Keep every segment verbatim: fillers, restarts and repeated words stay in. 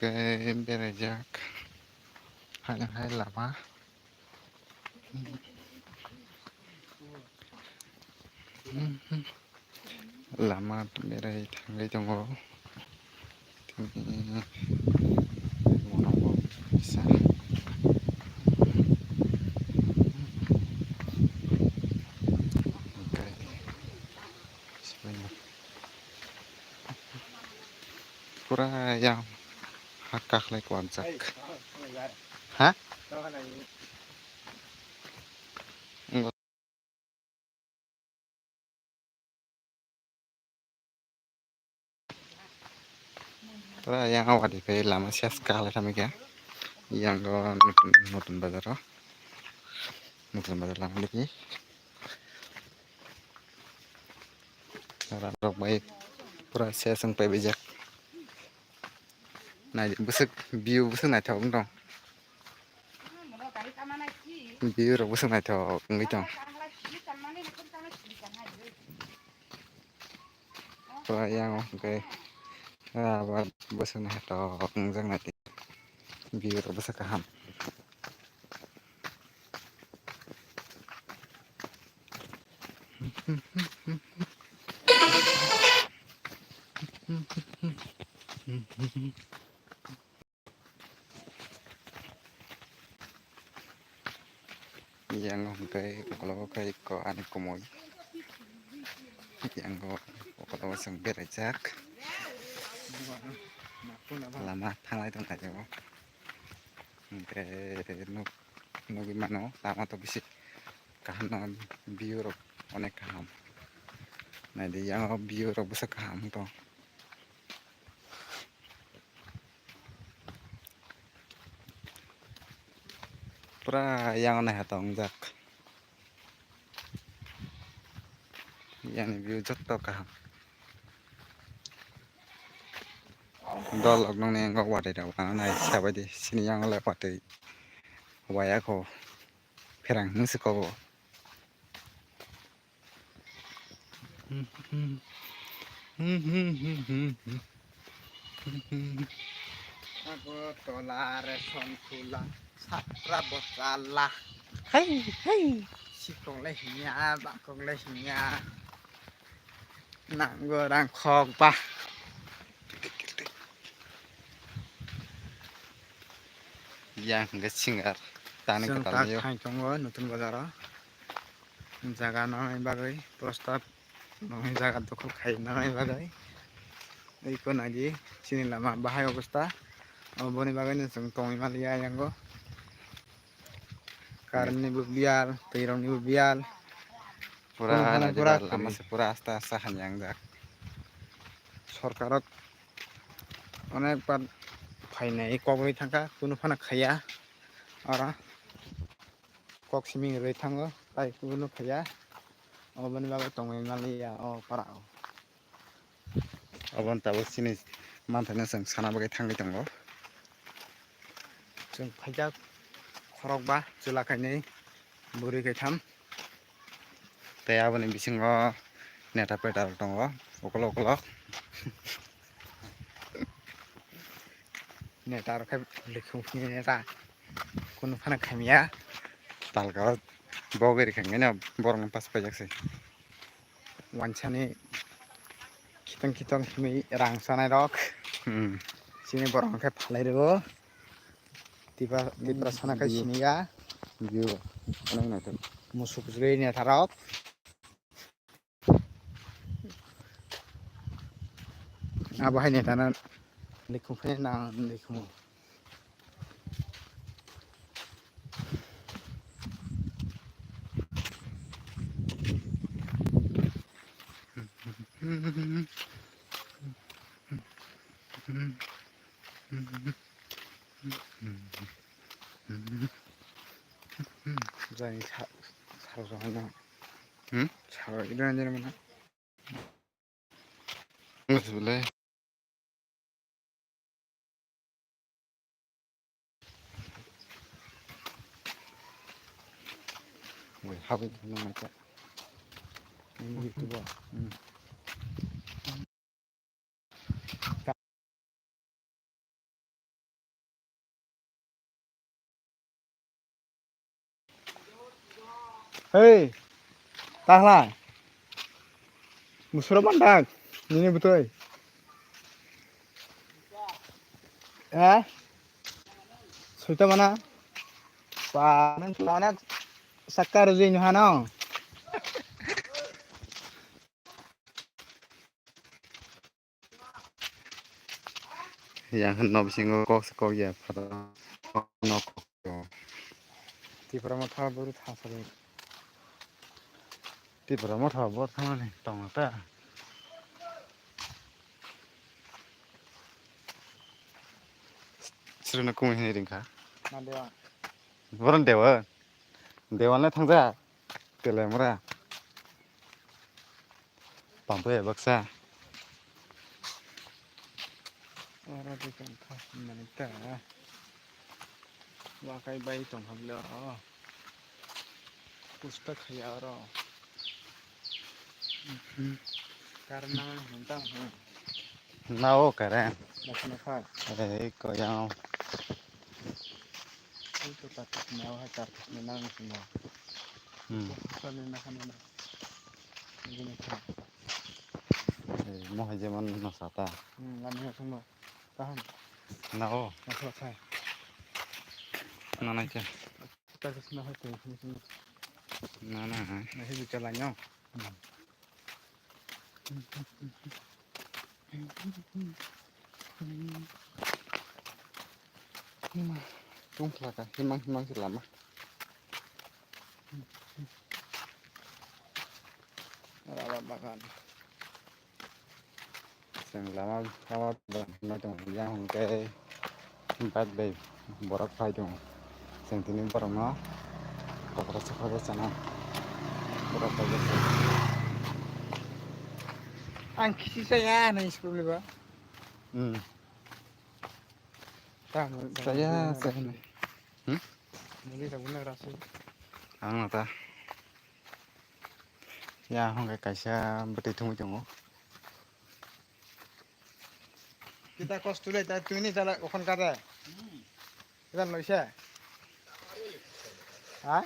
Khe beraijak. Haino hai lama. Lama berai thangwi tongo. Tini bono bo kisa. Pura yang ha kaklai kwanjak. Ha? Pura yang awadi kai lama sias kaklai thamika. Yang go nutun, nutun bazar o. Nutun bazar lama lagi. Rok bai pura sias wng pai bijak. Nai bwswk view bwswk naithok wng tong. View rok bwswk naithok wngwi tong. Pura yang o hwnkhe, ah, bwswk naithok wngjak nai. View rok bwswk kaham. Yang hwnkhe ukologo khe ikko ani komoi. Yang ukologo chwng beraijak. Lama thanglai tongkha o. Hwnkhe nuk-, nugwi mano lama to bisi kaham no, view rok onek kaham. Naidi yang o view rok bwswk kaham wng tong. Pura yang naiha tongjak. Yang view jotto kaham. Dol rok nokni yango watwi rok nai sabaidi sini yang le watwi waya kho pherang hinwi se kobo. Agartala, Resonpula, Satra Botala. Hai, hai. Sikok le hinya, bakok le hinya. Nango rang khok ba. Yang hingke singar tani kwtal tak yo. Thang tongo nutun bazaro. Jaga nangni bagwi prostab nangni jaga dokhol khai nangni bagwi. Iko naidi chini lama bahai obostha. Oboni bagwino chwng tongwi manliya yango. Current ni bo biyal, twi rok ni bo biyal. Pura pura naidi pura lama kwrwi. Se pura asta asta hamya wngjak. Sorkar rok onek bar phainai kok rwi thangkha, kunu phano khaiya. Oro. Kok simi rwi thango, tai kunu khaiya. Oboni bagwi tongwi manliya o para o. Oboni tabuk chini manthokno chwng sana bagwi thangwi tongo. Chwng phaijak khorokba, chwla kainwi, bwrwi kaitham. Tei aboni bisingo neta peta rok tongo, ukolok ukolok. Neta rok khe likhung phini neta. Kunu phano khamya. Talka o bogwi rikha hwnkheno borokno pas paijak se. Wansani khitong khitong himwi rang chanai rok. Hmm. Chini borok hwnkhe phalai rwo. Tipra, Tipra sana khe siniya. View. Onek naithok. Musuk jwlwi neta rok. Abo hai neta na likhung phai na likhung. Jani sa-, sarjak no. Hmm? Sa-, ino ino mana. Wngkha se belai. Wai, habwi thangna nai khe. Nini YouTube o. Hmm. Hei, tahlai. Musura mandak, nini butoi. Eh? Soita mana? Pa, nang sana sakar jin hano. Yang hwn no bisingo kok se kok ya, phara no kok ya. Tipra motha buru tha sari. Tipra motha bo thangani tongna ta. Srino kumui hini ringkha. Na dewa. Boron dewa. Dewa le thangja. Telemra. Pampu ya baksa. Oro de tong kha mani ta. Wakai bai tong kha bile oro. Pusta khaya oro. Karna hon ta hon. Nao kare. Baksa na kha. Ei koyang. Ei to ta nao hai ta na nang sino. Hmm. Pusta ni na kha na. Ini kha. Eh, mo hai jemon no sata. Hmm, lami ha sungma. Kaham. Na o. Masuk saya. Na nai ke. Kita ke sini hai ke sini sini. Na na. Na hi bicara nyo. Hmm. Tung khlaka himang himang se lama. Rubber bagan. Chwng lama lama bagan himai tongo yang hwnkhe bike bai borok phai tongo. Chwng tini borokno kokra sakra bai chana borok bai. Ang kisi saya na school ba. Hmm. Saya saya na. Hmm? Muli tak benar rasa. Ang nata. Ya hwnkhe kaisa bwtwi thumwi tongo. Kita kos tulai ta tuni tala okon kada. Kita loise. Ha?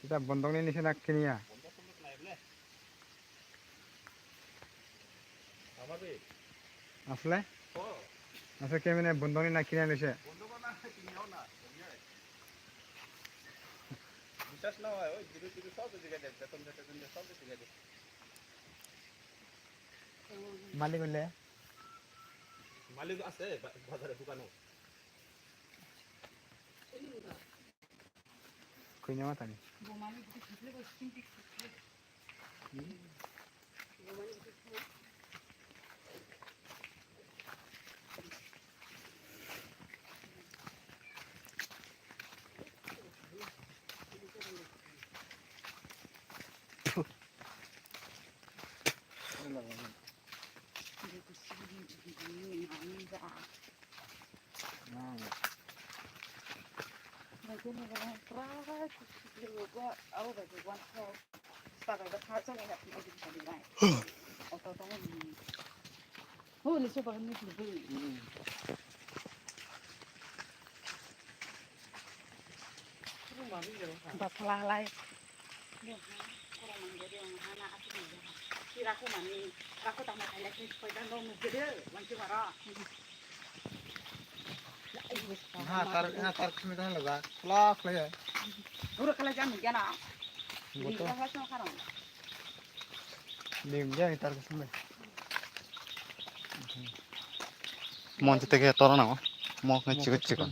Kita bondong ni nise nak kini ya. Asle? Asle kemene bondong ni nak kini loise. Malik bole? Malik ase ba-, bazare dukano. Koi nama tani? Bakla lai. Ha, tar, ha, tar khimi tang laga. Kla kla ya. Ura kala jam gana. Boto. Lim ya tar khimi. Mon te ke toro na. Mo ke chikon chikon.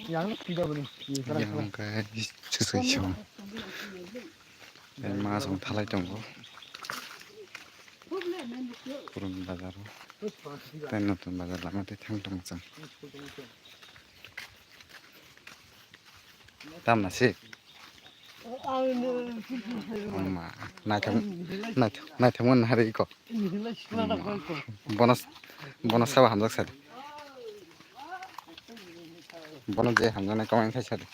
Yang tidak boleh. Yang kai sesuai. Tei masong thalai tongo. Purun bazar o. Tei notun bazar lama tei thang tong chwng. Tamna se. Wngma, naithok, naithok, naithok wngna hari iko. Wngma. Bono, bono sabo hamjak sadi. Bono je hamjaknai comment khai sadi.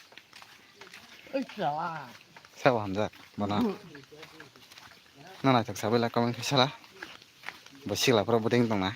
Sabo hamjak bono. Na naithok sabaila comment khai sala. Bo sikla phoro bwtwi wng tongna.